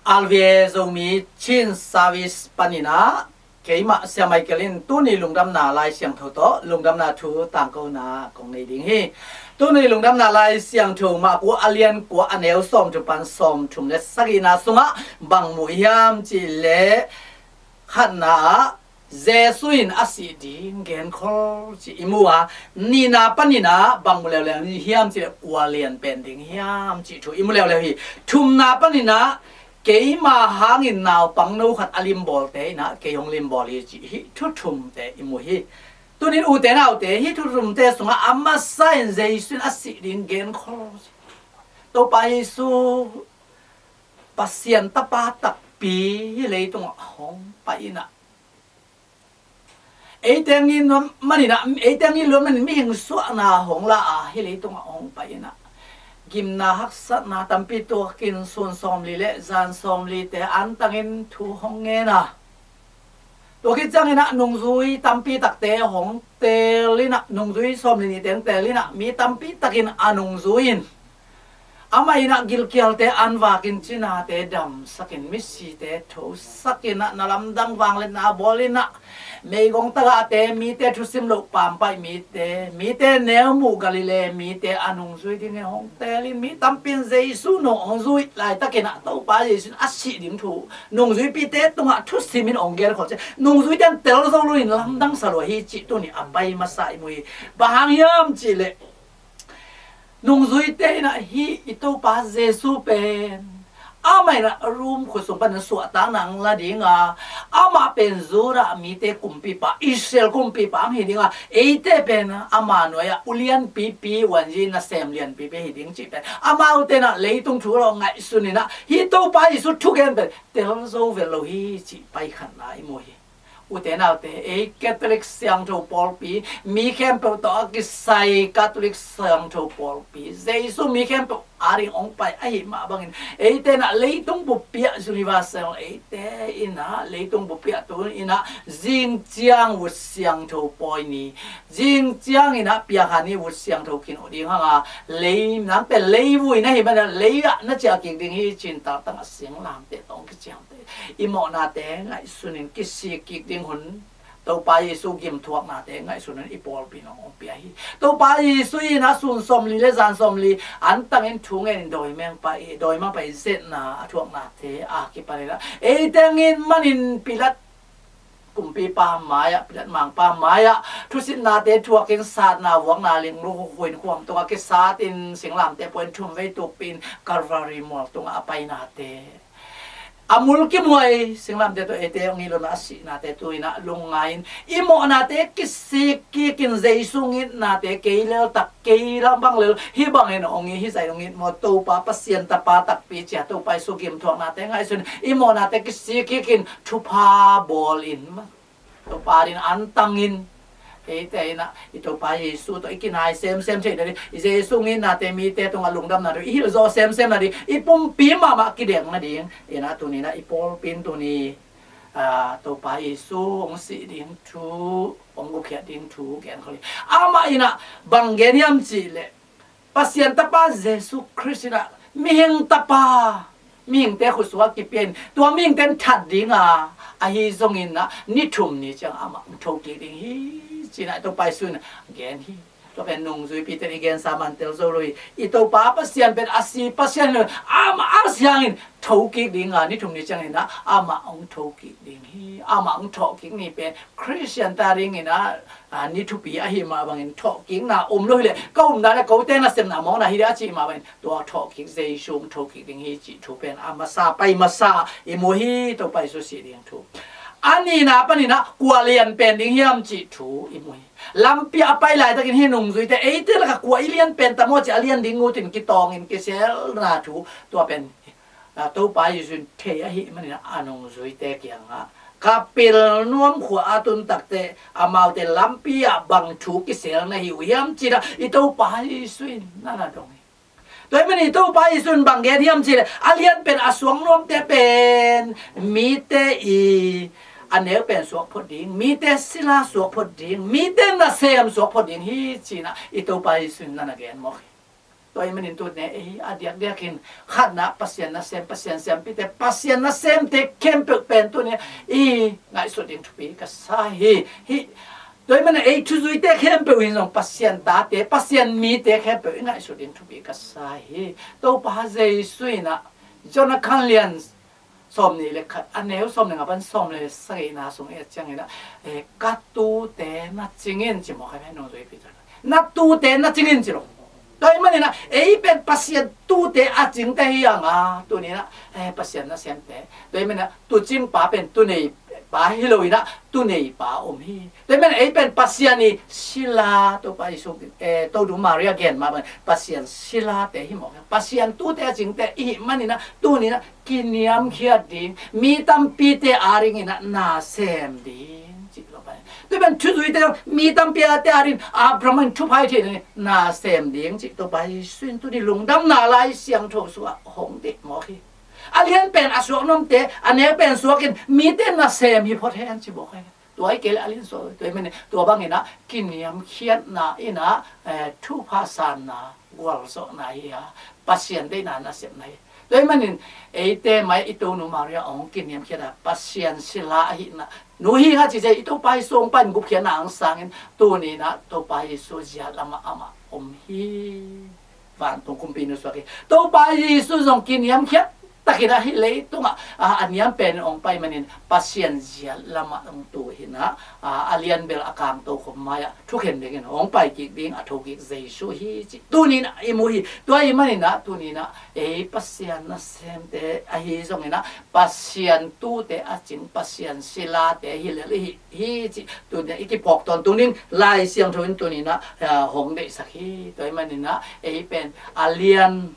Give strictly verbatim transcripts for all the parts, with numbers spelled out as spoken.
R V A Zomi Chin Service panin ah keimah Sia Michael in tuni lungdamna Lai Siangtho tawh lungdamna thu tangkona kong nei ding hi. Tuni lungdamna Lai Siangtho Marku a lian kua a neu sawmthum pan sawmthum le sagihna sungah bang mu hiam cih leh, khatna ah Jesu in a sih ding genkhol cih i mu a, nihna panin ah bang mu leuleu hiam cih leh kua lian pen ding hiam cih thu i mu leuleu hi. Thumna panin ah keima hangin naupangno khat a limbawlte in ah kei hong limbawl hi cih hih thu thumte i mu hi. Tunin ute naute, hih thu thumte sungah a masa in Jesu in a sih ding genkhol cih. Topa Jesu Pasian Tapa takpi hih leitungah hong pai in ah, eite ngin manin ah, eite ngin luat manin mihing suahna hong la a, hih leitungah hong pai in ah, gimna haksatna tampi tuakin sun sawmli le zan sawmlite antangin thu hong ngen a, tua khit ciangin ah nungzui tampi takte hong teel in ah, nungzui sawmli nite hong teel in ah, mi tampi takin a nungzui in, amah in ah gilkialte an vakin, cinate damsakin, misite thosakin ah, na lamdang vangliatna bawl in ah, meigong tagahte, mite thusim loh pampaih mite, mite neu muh Galilee mite a nungzui dingin hong teel in, mi tampi in Jesu nung hong zui laitakin ah Topa Jesu in a sih ding thu nungzuipite tungah thusim in hong genkhol ciang, nungzuite in tel zo lo in lamdang sa lua hi cih tuni a pai masa i mu hi. Bang hang hiam cih leh, nungzuite in ah hih i Topa Jesu pen amah in ah Rom khut sung panin suahtakna hong la ding a, amah pen Judah mite kumpipa, Israel kumpipa hong hi ding a, eite pen ama nuai-ah ulianpipi, uanzi nasem lianpipi hi ding cih pen amaute in ah leitung thu lo ngaihsun in ah, hih Topa Jesu thugen pen tel zo vet lo hi cih pai khatna i mu hi. Ute naute, ei Catholic siangtho pawlpi, mi khempeuh tawh a kisai Catholic siangtho pawlpi, Jesu mi khempeuh ading hong pai ahih mah bangin, eite in ah leitung buppi ah, universal, eite in ah leitung buppi ah tu in ah zingciang vut siangtho pawi ni, zingciang in ah piangkha ni vut siangtho kin uh ding hang a, lei nang pen leivui na hih manin ah lei ah na ciah kik ding hi cin, taltang a singlamteh tawh hong kiciamteh, i mawhnate ngaihsun in kisik kik ding hun, Topa Jesu gimthuaknate ngaihsun in i pawlpi in hong pia hi. Topa Jesu in ah sun sawmli le zan sawmli antangin thu ngen in dawimangpa i, dawimangpa i zetna a thuaknate a kipan in ah, eite ngin manin Pilat kumpipa mai-ah, Pilat mangpa mai-ah thusitnate thuakin, satna vuakna linglu huin khuam tungah kisat in, singlamteh pawi in thum vei tukpih in Calvary mual tungah a painate, a mul kimuai singlamteh tawh eite hong it lo in ah a sihnate tu in ah lungngai in, i mawhnate kisik kik in, Jesu ngitnate kei lel tak, kei lamdang lel, hih bangin hong it, hih zah in hong it maw, Topa Pasian Tapa takpi ci-a Topa Jesu gimthuaknate ngaihsun in, i mawhnate kisik kik in, thupha bawl in, Topa adingin antangin, eite in ah i Topa Jesu tawh i kinai semsem theih nading, i Jesu ngitnate mite tungah lungdamna thu i hilh zawh semsem nading, i pumpi mahmah kidek nading in ah tuni in ah i pawlpi in tuni, ah, Topa Jesu hong sih ding thu, hong gupkhiat ding thu genkhol hi. Amah in ah bang gen hiam cih leh, Pasian Tapa Jesu Khrist in ah mihing tapa, mihingte khut sungah kipia in, tua mihingte in that ding a, ahi zongin ah ni thum ni ciang amah hong thokik ding hi ci-in ah Topa Jesu in gen hi. Tua pen nungzuipite in i gensa man tel zo lo hi. I Topa Pasian pen a si Pasian hi lo, amah a siangin thokik ding a, ni thum ni ciangin ah amah hong thokik ding hi. Amah hong thawhkik ni pen Khristian ta dingin ah, a, ni thupi ahih mah bangin thawhkikna om lo hileh, ka umdan ah kote nasepna mawkna hi ding a cih mah bangin, tua thawhkik, Jesu hong thokik ding hi cih thu pen a masa, pai masa i mu hi. Topa Jesu sih ding thu. A nihna panin ah kua lian pen ding hiam cih thu i mu hi. Lampi ah a pai laitakin hih nungzuite, eite lakah kua i lian pen tam aw cih a lian ding ut in kitawngin kiselna thu, tua pen, a, Topa Jesu in thei ahih manin a nungzuite kiangah, ka pilnuam khua a tun takteh amaute lampi ah bang thu kisel na hi uh hiam ci-in ah i Topa Jesu in na na dong hi. Tua ahih manin i Topa Jesu in bang gen hiam cih leh, a lian pen a suang nuamte pen mite i a neu pen suak phot ding, mite sila suak phot ding, mite nasem suak phot ding hi ci-in ah i Topa Jesu in na na gen mawk hi. Tua ahih manin tuni ei a diakdiakin khatna Pasian nasem, Pasian siampite, Pasian nasemte khempeuh pen tuni i ngaihsut ding thupi ka sa hi. Hi, tua ahih manin ei thuzuite khempeuh in zong Pasian tate, Pasian mite khempeuh i ngaihsut ding thupi ka sa hi. Topa Jesu in ah Jonah khanlian sawmnih le khat, a neu sawmnih nga pan sawmnih le sagihna sung i et ciangin ah, eh, ka tute na cingin ci mawk hi, nungzuipi tate. Na tute na cingin ci lo. Tua ahih manin ah ei pen Pasian tute a cingte hi hang a, tuni in ah, eh, Pasian nasemte. Tua ahih manin ah tucingpa pen tuneipa hi lo in ah, tuneipa om hi. Tua ahih manin ei pen Pasian i sila, Topa Jesu, eh, Topa Maria gen mah bang Pasian silate hi mawk hi. Pasian tute a cingte i hih manin ah tuni in ah kiniamkhiat ding, mi tampite a dingin ah na sem ding cih Topa. Tua pen thuzuite, mi tampite a dingin Abraham in thupha i theih ding na sem ding cih Topa Jesu in tuni lungdamna Lai Siangtho sungah hong deih mawk hi. A lian pen a suak nuamte, a neu pen suakin mite na sem hi phot hen ci mawk hi. Tua hi kei leh a lian suak, tua ahih manin tua bangin ah kiniamkhiatna in ah, eh, thupha sanna, gualzawhna hi a, Pasian deihna nasepna hi. Tua ahih manin eite mai i Tonu Maria hong kiniamkhiat a, Pasian sila ahihna, nu hi nga ci cia i Topa Jesu hong pai in gupkhiatna hong sangin, tuni in ah Topa Jesu ziat lamah amah om hi. Vantung kumpinu suak hi. Topa Jesu zong kiniamkhiat takin ah hih leitungah, a, a niam penin hong pai manin Pasian ziat lamah hong tu hi in ah, a, a lianbel a kangto khop mai-ah thukhen dingin hong pai kik ding a thokik Jesu hi cih tuni in ah i mu hi. Tua ahih manin ah tuni in ah ei Pasian nasemte ahi zongin ah Pasian tute a cing, Pasian silate hi lel i hi hi cih tuni in ah i kiphawk tawntung ding Lai Siangtho in tuni in ah, a, hong deihsak hi. Tua ahih manin ah ei pen a lian,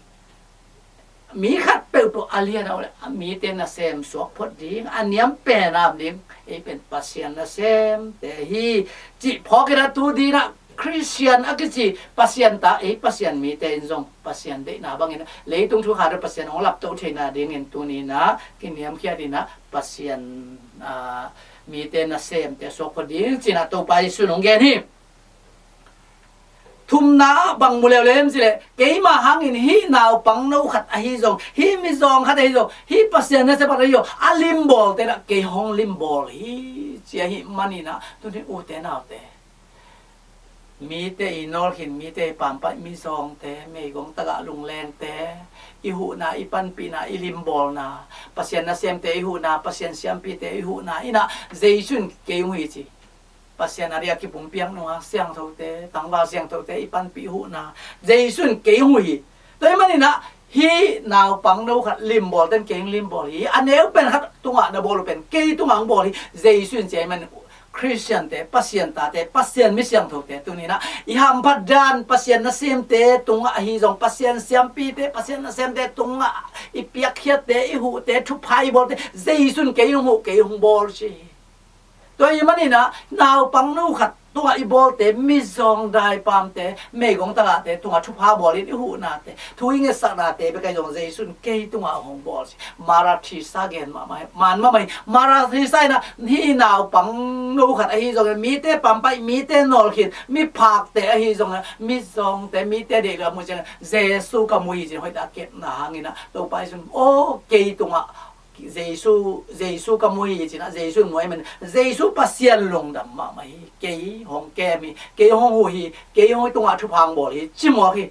mi khat peuhpeuh a lian a uh leh mite nasem suak phot ding, a niam pen a om ding, ei pen Pasian nasemte hi cih phawk in ah tu ding ah Khristian a kici Pasian ta, ei Pasian mite in zong Pasian deihna bangin leitung thu khat ah Pasian hong lapto theihna dingin tuni in ah kiniamkhiat in ah Pasian, a, mite nasemte suak phot ding ci in ah Topa Jesu in hong gen hi. Thumna ah bang mu leuleu hiam cih leh, keima hangin hih naupangno khat ahi zong, hih mizawng khat ahi zong, hih Pasian nasem khat ahi zong a limbawlte in ah kei hong limbawl hi ci ahih manin ah tuni ute naute, mite i nawlkhin, mite i pampaih, mizawngte, meigong tagah lunglengte, i huhna, i panpihna, i limbawlna, Pasian nasemte i huhna, Pasian siampite i huhna in ah Jesu in kei hong huh hi ci. Pasian a dia kipumpiak nunga siangthote, tangval siangthote i panpih huhna, Jesu in kei hong huh hi. Tua ahih manin ah hih naupangno khat limbawlte in kei hong limbawl hi. A neu pen khat tungah na bawl uh pen kei tungah hong bawl hi Jesu in ci ahih manin Khristiante, Pasian tate, Pasian mi siangthote tuni in ah i hamphat dan Pasian nasemte tungah ahi zong, Pasian siampite, Pasian nasemte tungah i piakkhiatte, i huhte, thupha i bawlte, Jesu in kei hong huh, kei hong bawl ci hi. Tua ahih manin ah naupangno khat tungah i bawlte, mizawng daipamte, meigong tagahte tungah thupha bawl in i huhnate, thu i ngetsaknate bek ahi zong Jesu in kei tungah hong bawl ci. Mother Teresa gen mahmah hi, man mahmah hi. Mother Teresa in ah hih naupangno khat ahi zongin, mite pampaih, mite nawlkhin, miphakte ahi zongin, mizawngte, mite deih lo a mu ciangin Jesu ka mu hi ci-in hoihtak a kepna hangin ah Topa Jesu in, aw, kei tungah Jesu, Jesu ka mu hi ci-in ah Jesu in mu ahih manin Jesu Pasian lungdam mahmah hi. Kei hong kem hi, kei hong huh hi, kei hong tungah thupha hong bawl hi ci mawk hi.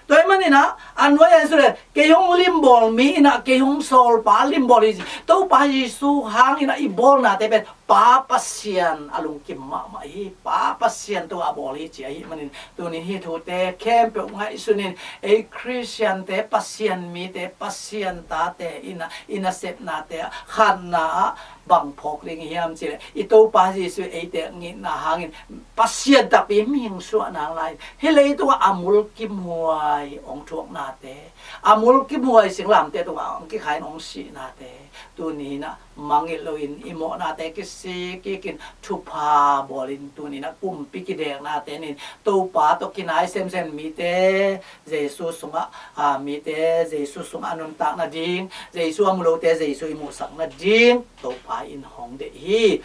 Tua ahih manin ah a nuai-ah en suk leh, kei hong limbawl mi in ah kei hong sawlpa limbawl hi ci. Topa Jesu hangin ah i bawlnate pen Pa Pasian a lungkim mahmah hi. Pa Pasian tungah bawl hi ci ahih manin tuni hih thute khempeuh ngaihsun in, ei Khristiante, Pasian mite, Pasian tate in ah i nasepnate ah khatna ah bang phawk ding hiam cih leh, i Topa Jesu eite ngitna hangin Pasian takpi mihing suahna lai-in hih leitungah a mulkimhuai hong thuaknate, a mulkimhuai singlamteh tungah hong kikhai in hong sihnate, tuni in ah mangngilh loin i mawhnate kisik kikin thupha bawlin tuni in ah kumpi kideknate in Topa tawh kinai semsem mite Jesu sungah, a, mite Jesu sungah a nuntak nading, Jesu a mu lote Jesu i muhsak nading Topa in hong deih hi.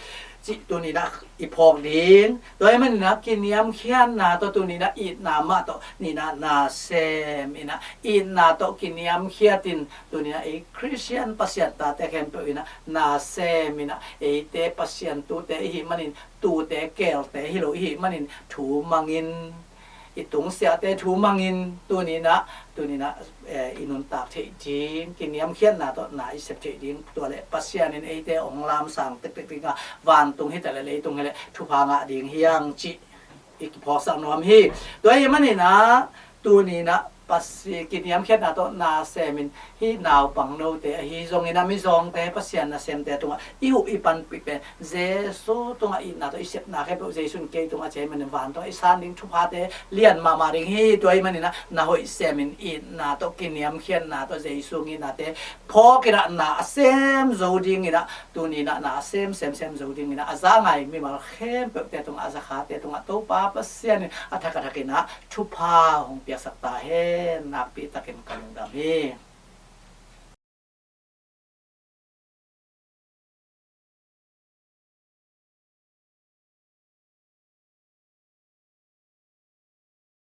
cih tuni-in ah i phawk ding. Tua ahih manin ah kiniamkhiatna tawh tuni-in ah itna mah tawh ni-in ah na sem in ah, itna tawh kiniamkhiat in tuni-in ah ei Khristian Pasian tate khempeuh in ah na sem in ah, eite Pasian tute ihih manin, tute keelte hi lo ihih manin thu mangin, i tungsiahte thu mangin tuni-in ah, tuni-in ah, eh, i nuntak theih ding, kiniamkhiatna tawh na i sep theih ding, tua leh Pasian in eite hong lamsang tektek ding a, vantung hi ta leh leitung hi leh thupha ngah ding hi hang cih i kiphawksak nuam hi. Tua ahih manin ah tuni-in ah Pasi-, kiniamkhiatna tawh na sem in, hih naupang note ahi zongin ah mizawngte, Pasian nasemte tungah i huh i panpih pen Jesu tungah itna tawh i sepna khempeuh Jesu in kei tungah ci ahih manin vantungah i san ding thuphate lian mahmah ding hi. Tua ahih manin ah na hoih sem in, itna tawh kiniamkhiatna tawh Jesu ngihnate phawk in ah na a sem zo dingin ah, tuni-in ah na a sem, sem, sem zo dingin ah, a za ngai mimal khempeuhte tungah, a za khate tungah Topa Pasian in a thak a thakin ah thupha hong piaksak ta hen. Nakpi takin ka lungdam hi.